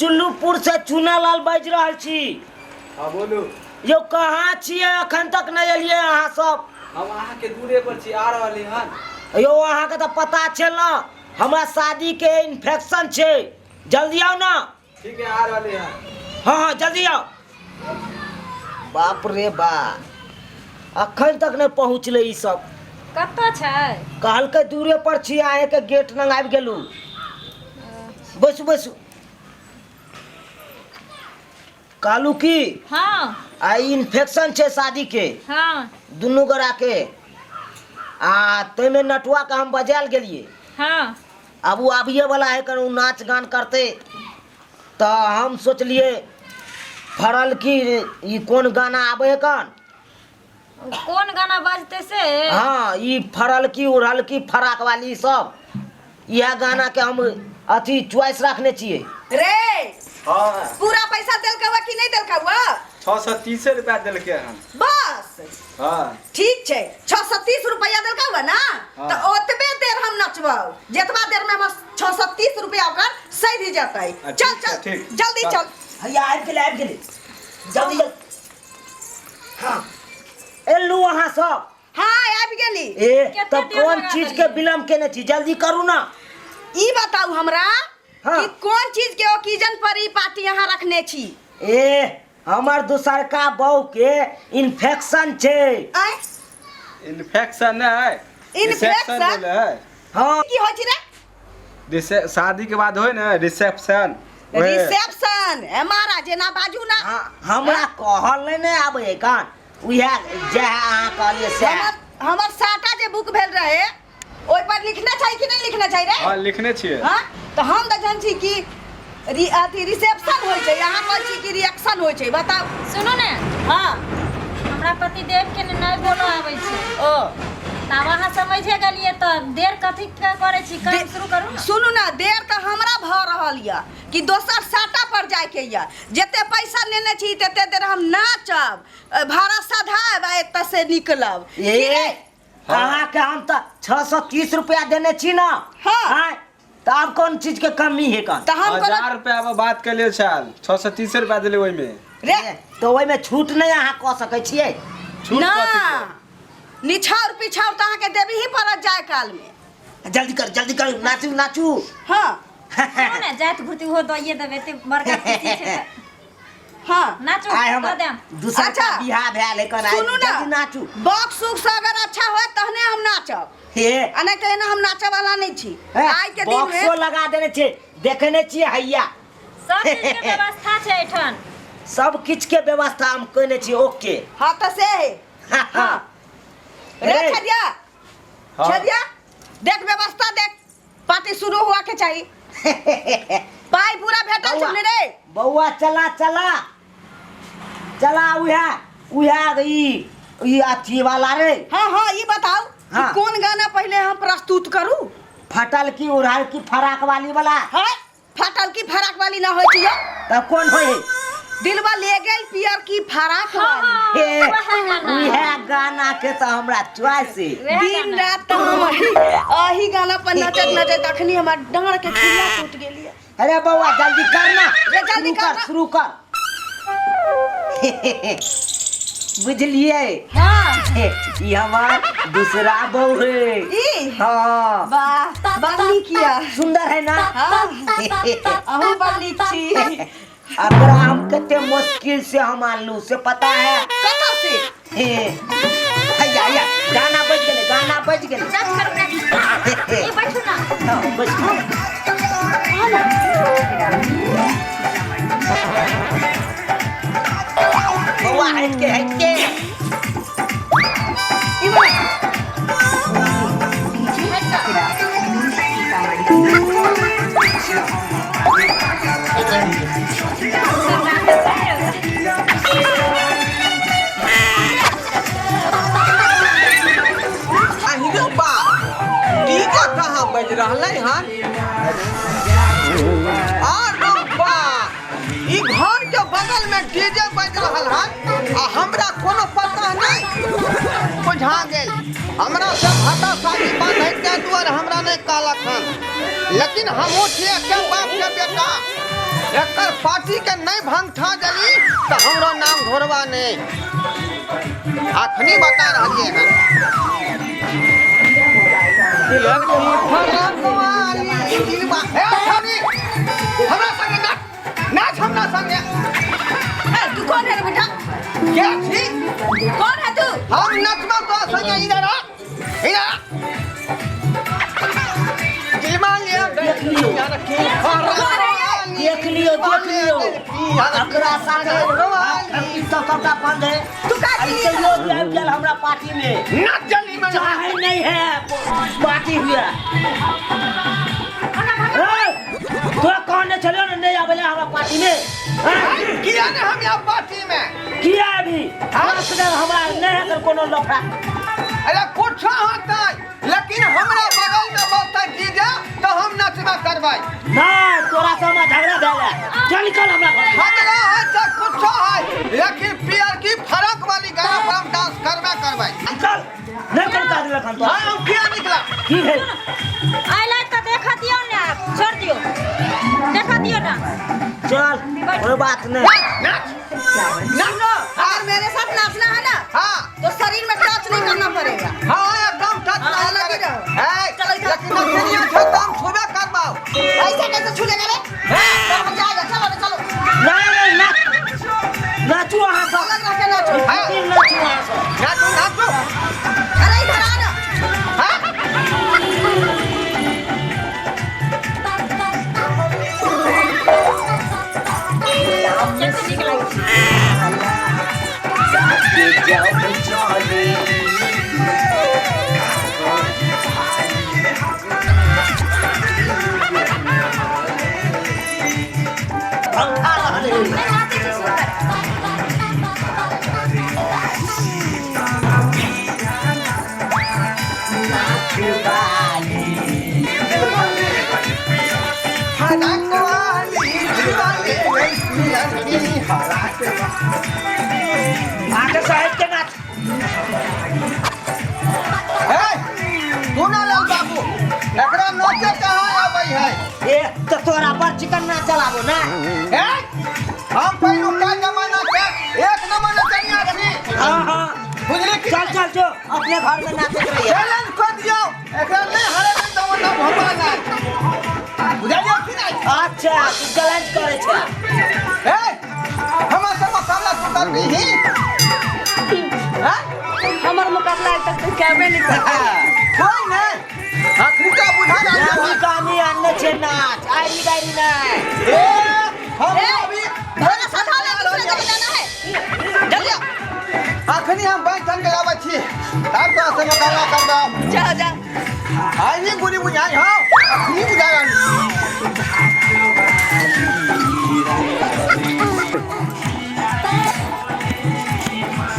चुल्लूपुर से चुनालाल बाजि रहल छी। हाँ, बोलू। यौ कहाँ छियै? अखन तक नहि एलियै अहाँ सब। हम अहाँके दूरे पर छी, आ रहली हन। यौ अहाँके तऽ पता छै ने, हमरा शादी के इन्फेक्शन छै, जल्दी आउ ने। ठीक है, आ रहली हन। हाँ हाँ जल्दी आउ। बाप रे बा, अखन तक नहि पहुँचलै ई सब। कतऽ छै? कहलकै दूरे पर छी, अहाँके गेट लग आबि गेलहुँ। बैसू बैसू। कहलू की, हाँ, आ इन्फेक्शन छै शादी के। हाँ। दुनू गोरा के, आ ताहिमे नटुआ के हम बजायल गेलियै। हाँ। आब ओ आबिए वाला है, कन ओ नाच गान करते, तऽ हम सोचलियै फड़ल की ई कोन गाना आबै है कन। कोन गाना बजते से? हाँ, ई फड़ल की उड़ल की फराक वाली सब, इएह गाना के हम अथी चॉइस रखने छियै। रे। हाँ। पूरा पैसा देलकौ कि नहीं देलकौ? 630 रुपया देलकै हन। बस? हाँ। ठीक छै, 630 रुपया देलकौ ना? हाँ। तऽ ओतबे देर हम नचबौ जेतबा देर में हमर 630 रुपया ओकर सधि जेतै। चल। ठीक छै, चल। ठीक। जल्दी। चल। चल। हैया आबि गेलै, आबि गेलै, जल्दी जल्दी। हाँ, एलू अहाँ सब? हाँ, आबि गेली। ए कते तब देर कोन लगा चीज के देलियै? विलम्ब केने छी? जल्दी करू ना। ई बताउ हमरा हाँ। कि कोन चीज के ओकेजन पर ई पार्टी अहाँ रखने छी? ए हमर दोसरका बहू के इन्फेक्शन छै। आँय? इन्फेक्शन नहीं है। इन्फेक्शन? रिसेप्शन बोले है। हाँ। की होइ छै रे? शादी के बाद होय ने रिसेप्शन, ओहे। रिसेप्शन? ए महाराज, एना बाजू ना। हाँ, हमरा कहल नहि ने आबै है कान, उएह जएह अहाँ कहलियै सएह। हमर साटा जे बुक भेल रहे, ओहि पर लिखने छै कि नहीं लिखने छै रे? हाँ, लिखने छियै। हाँ, तऽ हम तऽ जन छी कि अथी रिसेप्शन होइ छै, अहाँ कहै छी कि रिएक्शन होइ छै, बताउ। सुनू ने। हाँ। हमरा पतिदेव के ने नहि बोलऽ आबै छै। ओ। तऽ आब अहाँ समझे गेलियै, तऽ देर कथी के करै छी? काम शुरू करू ने। सुनू ने, देर तऽ हमरा भऽ रहल यऽ कि दोसर साटा पर जायके यऽ। जते पैसा नेने छी तते देर हम नाचब, भाड़ा सधायब आ एतऽ से निकलब। ए की रे? अहाँके हम तऽ 630 रुपया देने छी ने। हाँ। आँय, तऽ आब कोन चीज के कमी है कन? तऽ हम 1000 रुपया में बात के लिए छल, 630 रुपया दिले ओहिमे। रे। तऽ ओहिमे छूट नहि अहाँ कऽ सकै छियै? छूट ना। कथी के? निछाउर पिछाउर तऽ अहाँके देबही ही पड़त जाय काल में। जल्दी कर, जल्दी कर, नाचू नाचू। हाँ। सुनू ने, जाइत घुरती ओहो दइए देबै, एते बड़का खुशी छै तऽ। हाँ। नाचू। आइ दऽ हमर देम। दूसरा अच्छा। बियाह भेल है कन, आइ सुनू ना, जल्दी नाचू। बॉक्स उक्स अगर अच्छा होय तहने हम नाचब, हे। आ नहीं तऽ एना हम नाचऽ वाला नहीं छी। हे, आइ के दिन में बॉक्सो लगा देने छै, देखे नहि छियै हैया। सब चीज के व्यवस्था छै एहिठाम। सब किछु के व्यवस्था हम केने छी, ओके। हाँ तऽ से है। हाँ। रे। रे। छदिया। हाँ। छदिया, देख व्यवस्था देख, पार्टी शुरू हुआ के चाहिए, पाई पूरा भेटल छौ ने रे? बौआ चला चला चला, उहे उहे ई ई अथी वाला रे। हाँ हाँ, ई बताओ कि हाँ। कोन गाना पहले हम प्रस्तुत करू? फटल की उड़ल की फराक वाली वाला। हाँ, फटल की फराक वाली ना होय छै यौ। तब कोन होय है? दिलवा ले गेल पियर की फराक वाली। हे। वएह गाना। उहे गाना के तऽ हमरा चॉइस है। वएह दिन गाना। रात तऽ हम अही गाना पर नचत नचत अखनी हमर डाँड़ के खिल्ला टूट गेली। अरे बौआ, जल्दी कर ना। रे, जल्दी शुरू कर कर ना। शुरू कर, बुझलियै? हाँ। ई हमार दूसरा बहू है। ई? हाँ। वाह, बड़ नीक यऽ। सुंदर है ना? हाँ, अहूँ बड़ नीक छी। अकरा हम कते मुश्किल से हम आनलू से पता है? कतऽ से? हे हैया हैया, गाना बज गेलै, गाना बज गेलै। नाच करू, नाच। ए, बैठू ना। हाँ, बज। बौआ, हट के, हट के। हटि कऽ। अहिरो बा, डीजे कहाँ बज रहलै हन? अरे बा, ई घर के बगल में डीजे बज रहल हन आ हमरा कोनो पता नहीं। बुझा गेल, हमरा से भाटा शादी बांधै के दुआरे हमरा नहीं कहलक हन, लेकिन हमहूँ छियै के बाप के बेटा। एकर पार्टी के नहीं भंगठा देली तो हमरो नाम घोरवा नहीं। अखनी बता रहलिए हन। लड़की फरक वाली दिलवा। ए छौरी, हमरा संगे नाच, नाच हमरा संगे। ए, तू कौन है रे बेटा? के छी? कौन है तू? हम नचबो तो संगे। इधर आ, इधर आ। दिलवा ले लड़की फरक वाली। देख लियो, देख लियो, एकरा साथे ई सब सबटा बंद है। तू का अरे चलियो, आबि गेल हमरा पार्टी में। नाच जल्दी में। चाहे नहीं है पार्टी हुआ। ए, तोरा कहने छलियो ने नहीं आबे हमरा पार्टी में, हैं? किया ने हम यहाँ पार्टी में? किया अभी हमरा से हमरा नहीं है कोनो लफड़ा। अरे कुछ होता है, लेकिन हमरा बगल में बोलता डीजे तो हम नचबा करबै। ना, तोरा से हमरा झगड़ा भेल है, चल निकल हमरा घर से। झगड़ा है चाहे कुछ है, लेकिन पियर की फरक वाली गाना पर हम डांस करबे करबै। निकल, नहीं कर काज लखन तो। हाँ, हम किया निकला? की भेल? आइला तऽ देखा दियौ ने, आब छोड़ दियौ, देखा दियौ ना। चल, कोई बात नहीं। नाच नाच। सुनो, अगर मेरे साथ नाचना है ना, हाँ, तो शरीर में टच नहीं करना पड़ेगा। हाँ, एकदम टच हाँ, नहीं अलग ही करे। रहो। ए, चलो इधर। लेकिन नचनिया छै तो हम छुबे करबाओ। ऐसे कैसे छू लेगा रे? चलो जाएगा, चलो रे, चलो। नहीं नहीं, नाच नाचू अहाँ सब। अलग रह के नाचो। हाँ। नाचू अहाँ सब। नाचू नाचू। अरे इधर आ ना। हाँ। कते नीक लागै छै। पंखा रहल है। नहि नाचै छै सुन्दर। फरक वाली दिलवाली लड़की फरक। आके साहब के नाच। ए, तू ना लाल बाबू, एकरा नाचे कहाँ आबै है? ए, तो तोरा पर चिकन ना चलाबो ना। ए, हम पहिलुका जमाना के एक नंबर नचनिया छी। हाँ हाँ, बुझली कि? चल चल, जो अपने घर में नाचत रहिए। चैलेंज कर दियौ, एकरा नहीं हरेबै तऽ ओ नाम हमरा नहि बुझलियौ कि नहि? अच्छा, तू चैलेंज करे छे? ए, हमरा से मुकाबला तू करबिही? हैं? हमर मुकाबला आज तक तू करबे नहीं कर। कोई नहीं, आखिरी का बुझा रहल राहुल छै। गांधी आनने छे नाच आइरी गाइरी नहीं। ए, हम ए, अभी भाड़ा साधा ले, दूसरे जगह जाना है, जल्दी आओ। अखनी हम बैंक चल के आबै छी, तब तोरा से मुकाबला करबौ। जा जा। आई नहीं बुरी बुझाई। हाँ, अखनी बुझा रहल।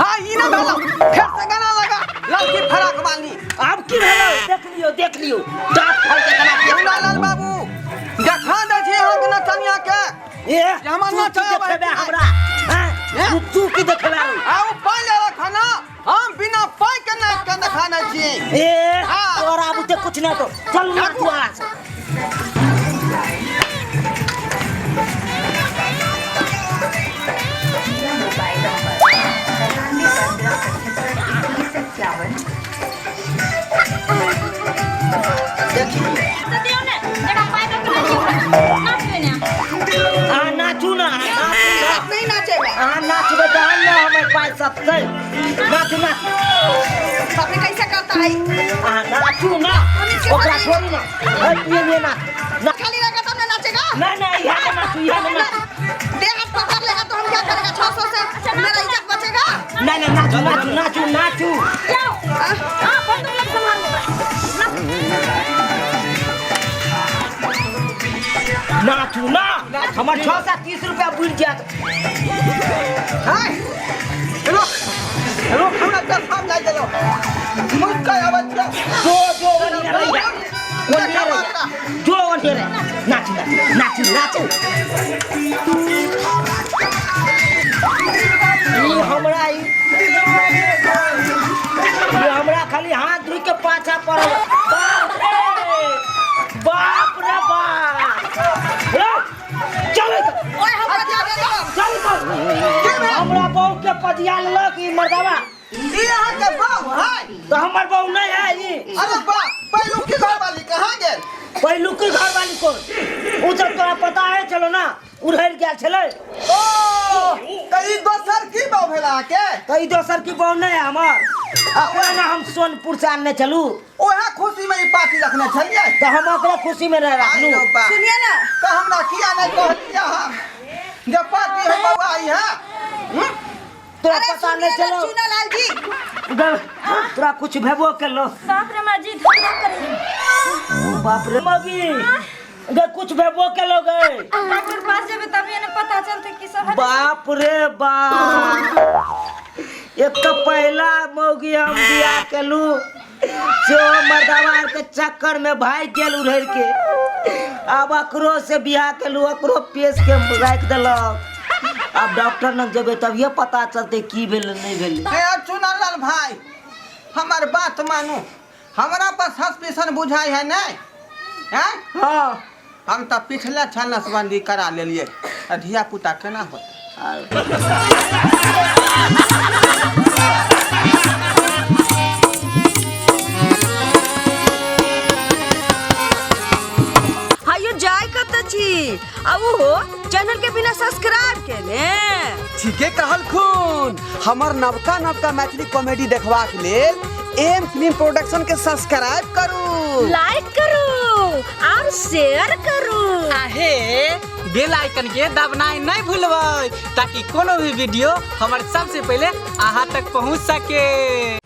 हाँ, ई ना भेलौ, फेर से गाना लगा लड़की फराक वाली। आब की भेलो? देख लियो, देख लियो, दांत फाड़ के कना। मुन्ना लाल बाबू, देखा दै छी अहाँके नचनिया के। ए, जे हमर तू नाच की आबै देखेबे छै। हमरा? हैं? हैं? तू तू की देखेबे? आ ओ पाइ ले रखा ना, हम बिना पाइ के नाच के देखा नै छी। ए, हाँ। तोरा बुते कुछ नहीं तो चल ना तू आज। Mobile number 97 15 78 21 51। देख लियो। तऽ दियौ ने, जकरा पाइ दऽ के लै छियै ओकरा नाचबै ने। अहाँ नाचू ना, अहाँ नाचू ना। नहीं नाचेगा। अहाँ नाचबै तहन ने हमर पाइ सततै। नाचू नाच। बाप रे, कैसे करता है? अहाँ नाचू ना, ओकरा छोड़ू ना। हे, पिए लिए नाच ना। खाली रहेगा तब ना नाचेगा। नहीं नहीं, यहाँ में नाचू, यहाँ में नाचू। देह हाथ पकड़ लेगा तो हम क्या करेगा? 600 से मेरा इज्जत बचेगा? नहीं नहीं, नाचू नाचू नाचू नाचू। जाओ, हाँ, बंदूक लग सम्हार लेबै। नाचू ना, हमर 630 रुपया बुझि जायत। हाय, रुक रुक, हमरा पेशाब लागि गेलौ, मुझ के आबै छियौ। जो जो ओन्ने रहि जा, ओन्ने रहि जा, जो ओन्ने रहि। नाचू नाचू नाचू। ई हमरा ई ई हमरा खाली हाथ धोइ के पाछा पड़ल। बाप रे बाप रे बाप। ए, चल। पतिया लेलक ई मर्दावा। ई अहाँके बहू है? तो हमर बहू नहीं है ई। अरे बा, पहिलुकी घरवाली कहाँ गेल? पहिलुकी घरवाली कोन? उ सब तोरा पता है चलो ना, उड़ैल गेल छलै। ओ, तऽ ई दोसर की बहू भेल अहाँके? तऽ ई दोसर की बहू नहीं है हमर। आ ओना ना हम सोनपुर से आनने चलू। ओएह खुशी में ई पार्टी रखने छलियै। तऽ हम ओकरा खुशी में नहीं रखलू। आइ रौ बा। सुनिए ना। तऽ हमरा किया नहीं कहलियै अहाँ जे पार्टी है बौआ आई है? तोरा अरे पता नहीं सुनिए ना चलो। चुनालाल जी। तोरा कुछ भेबो केलो? बाप रे माँ जी, धक धक करे। बाप रे मगी गे, कुछ भेबो केलो गे? डॉक्टर पास जेबे तभी ने पता चलते की सब है। बाप रे बाप, एक तो पहला मौगी हम बियाह केलू से मर्दावा के चक्कर में भाग गेल उधर के। अब अकरो से बियाह केलू, अकरो पेश के राखि देलक। अब डॉक्टर लग जेबै तभिए पता चलते की भेल नहीं भेल। हे चुनालाल भाई, हमर बात मानू, हमरा पर सस्पेंशन बुझाई है नहीं हैं? हाँ। हम तऽ पिछले साल नसबंदी करा लेलिए, आ धिया पुता केना होतै? हायो जाय कत छी आ उहो चैनल के बिना सब्सक्राइब केने? ठीके कहलखुन। हमर नवका नवका मैथिली कॉमेडी देखबाक लेल एम फिल्म प्रोडक्शन के सब्सक्राइब करू, लाइक करू और शेयर करू। आहे बेल आइकन के दबनाइ नहीं भूलबै ताकि कोनो भी वीडियो हमर सबसे पहले अहाँ तक पहुँच सके।